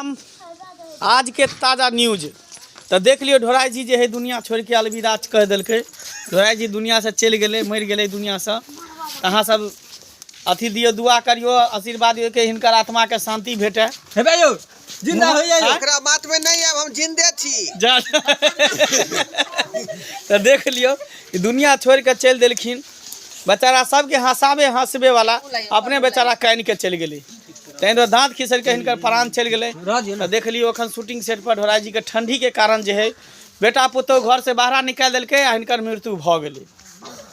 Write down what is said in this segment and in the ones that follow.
राम। आज के ताजा न्यूज तऽ देख लियौ, ढोराई जी जे है दुनिया छोड़ि के अलविदा कहि देलकै। ढोराई जी दुनिया से चलि गेलै, मरि गेलै दुनिया से। अहाँ सब अथी दियौ, दुआ करियौ, आशीर्वाद दियौ कि हिनकर आत्मा के शांति भेटै। हेबे यौ, जिंदा हो जाइए। ओकरा बात में नहीं आब, हम जिंदे छी। जा, तऽ देख लियौ, ई दुनिया छोड़ि कऽ चलि देलखिन। बेचारा सबके हँसाबे हँसबे वाला अपने बेचारा कानि के चलि गेलै। ताहि दुआरे दाँत खिसरि कऽ हिनकर प्राण चलि गेलै। तऽ देख लियौ, एखन शूटिंग सेट पर ढोराई जी के ठंडी के कारण जे है बेटा पुतहु घर से बाहर निकालि देलकै आ हिनकर मृत्यु भऽ गेलै।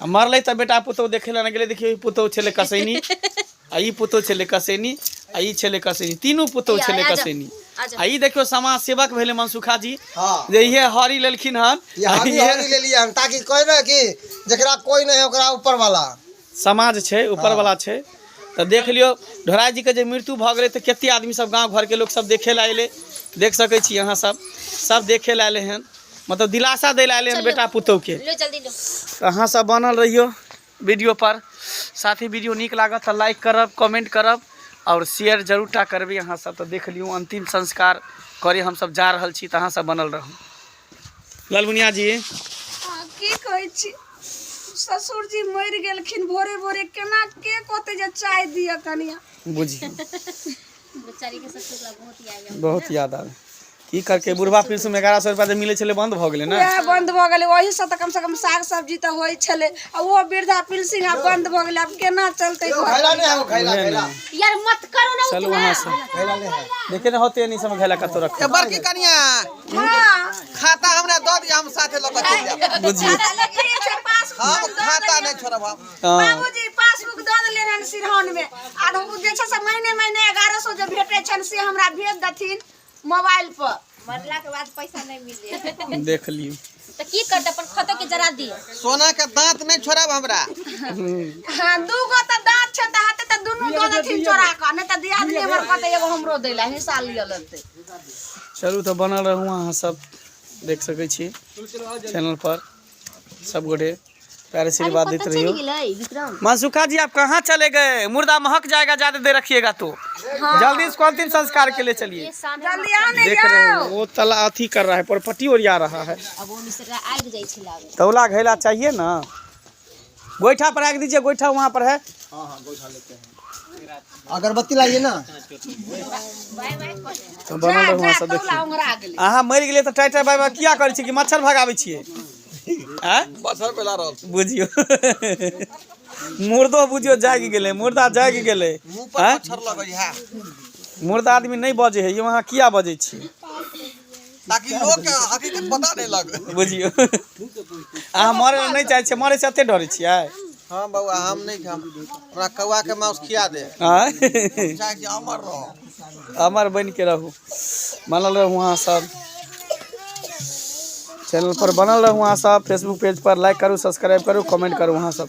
आ मरलै तऽ बेटा पुतहु देखै लए नहि गेलै। देखियौ, ई पुतहु छलै कसैनी आ ई पुतहु छलै कसैनी आ ई छलै कसैनी, तीनू पुतहु छलै कसैनी। आ ई देखियौ, समाज सेवक भेलै मनसुखा जी। जे इहे हरी लेलखिन हन। ये हम ही हरी लेलिए हन ताकि कोई ना कि जकरा कोई नहीं है ओकरा ऊपर वाला समाज छै, ऊपर वाला छै। तऽ देख लियौ, ढोराई जी के जे मृत्यु भऽ गेलै तऽ कते आदमी सब, गाँव घरके लोक सब देखे लए अयलै। देख सकै छी अहाँ सब, सब देखे लए अयलै हन, मतलब दिलासा दै लए अयलै हन बेटा पुतोहु के। लो, जल्दी लो। तऽ अहाँ सब बनल रहियौ वीडियो पर। साथ ही वीडियो नीक लागत तऽ लाइक करब, कमेंट करब आओर शेयर जरूर टा करबै अहाँ सब। तऽ देख लियौ, अंतिम संस्कार करे हमसब जा रहल छी, तऽ अहाँ सब बनल रहू। लालमुनिया जी। हाँ, की कहै छी, ससुर जी मरि गेलखिन भोरे भोरे। केना के कहतै जे चाय दिअ कनिया? बुझियौ। बेचारी के ससुर ला बहुत याद आबै। बहुत याद आबै। की करके, बुढ़वा पेंशन में 1100 रुपया जे मिलै छलै, बंद भऽ गेलै ने। वएह बंद भऽ गेलै। ओहीसँ तऽ कमसँ कम साग सब्जी तऽ होइ छलै आ ओहो वृद्धा पेंशन आब बंद भऽ गेलै। आब केना चलतै घर? घैला नहीं है वो, घैला, घैला। यार, मत करो ना। चलू। उतना अहाँ सब घैला नहीं है। देखे ने होते नहीं सब घैला कतौ रखो। ए बड़की कनिया। हाँ। खाता हमरा दऽ दिअ, हम साथे लऽ कऽ चलि जायब। बुझियौ। ठीक छै, पासबुक हम हम दऽ खाता देलियै। नहि छोड़ब हम। बाबूजी, पासबुक दऽ देलियनि हन सिरहान मे आर ओ जे छै से महीने महीने 1100 जे भेटै छनि से हमरा भेज देथिन मोबाइल पर। मरला के बाद पैसा नहीं मिले। देख लियौ। तो की करते, अपन खतो के जरा दिए। सोना के दांत नहीं छोड़ब हमरा। हाँ, दू गो तऽ दाँत छै तऽ हेतै तऽ दुनू दऽ देथिन चोरा कऽ, नहि तऽ दियादनी हमर कहतै एगो हमरो दै लए, हिस्सा लिअ लगतै। चलू, तऽ बनल रहू अहाँ सब। देख सकै छी चैनल पर सब गोटे प्यार आशीर्वाद देते रहियो। गेलै विक्रम। मनसुखा जी, आप कहाँ चले गए? मुर्दा महक जाएगा ज्यादा देर रखिएगा तो। जल्दी इसको अंतिम संस्कार के लिए चलिए। जल्दी आओ ने। देख रहे हो, वो तला अथी कर रहा है, प्रॉपर्टी ओरिया रहा है। अब वो मिश्रा आगि जाइ छै लागे। तौला घैला चाहिए ना? गोईठा पर रख दीजिए, गोईठा वहाँ पर है। अगरबत्ती लाइए ना। तो बनल रहू अहाँ सब। तौला देखिए। ओंघरा गेलै। अहाँ मरि गेलियै तऽ टाइ टाइ बाय बाय किया करै छियै? कि मच्छर भगाबै छियै? आँय? मच्छर फैला रहल। बुझियौ, मुर्दो बुझियौ जागि गेलै, मुर्दा जागि गेलै। मुंह पर आँय? मच्छर लगै है। मुर्दा आदमी नहि बजै है यौ, अहाँ किया बजै छियै? ताकि लोग के हकीकत पता नहीं लगे। बुझियौ, अहाँ मरै लए नहि चाहै छियै, मरै से एते डरै छियै? हाँ बउआ, हम नहीं खाम, हमरा कौआ के मांस खिया दे। आँय? चाहे कि अमर रहो। अमर बनि के रहू। बनल रहू अहाँ सब चैनल पर, बनल रहू अहाँ सब फेसबुक पेज पर। लाइक करू, सब्सक्राइब करू, कमेंट करू अहाँ सब।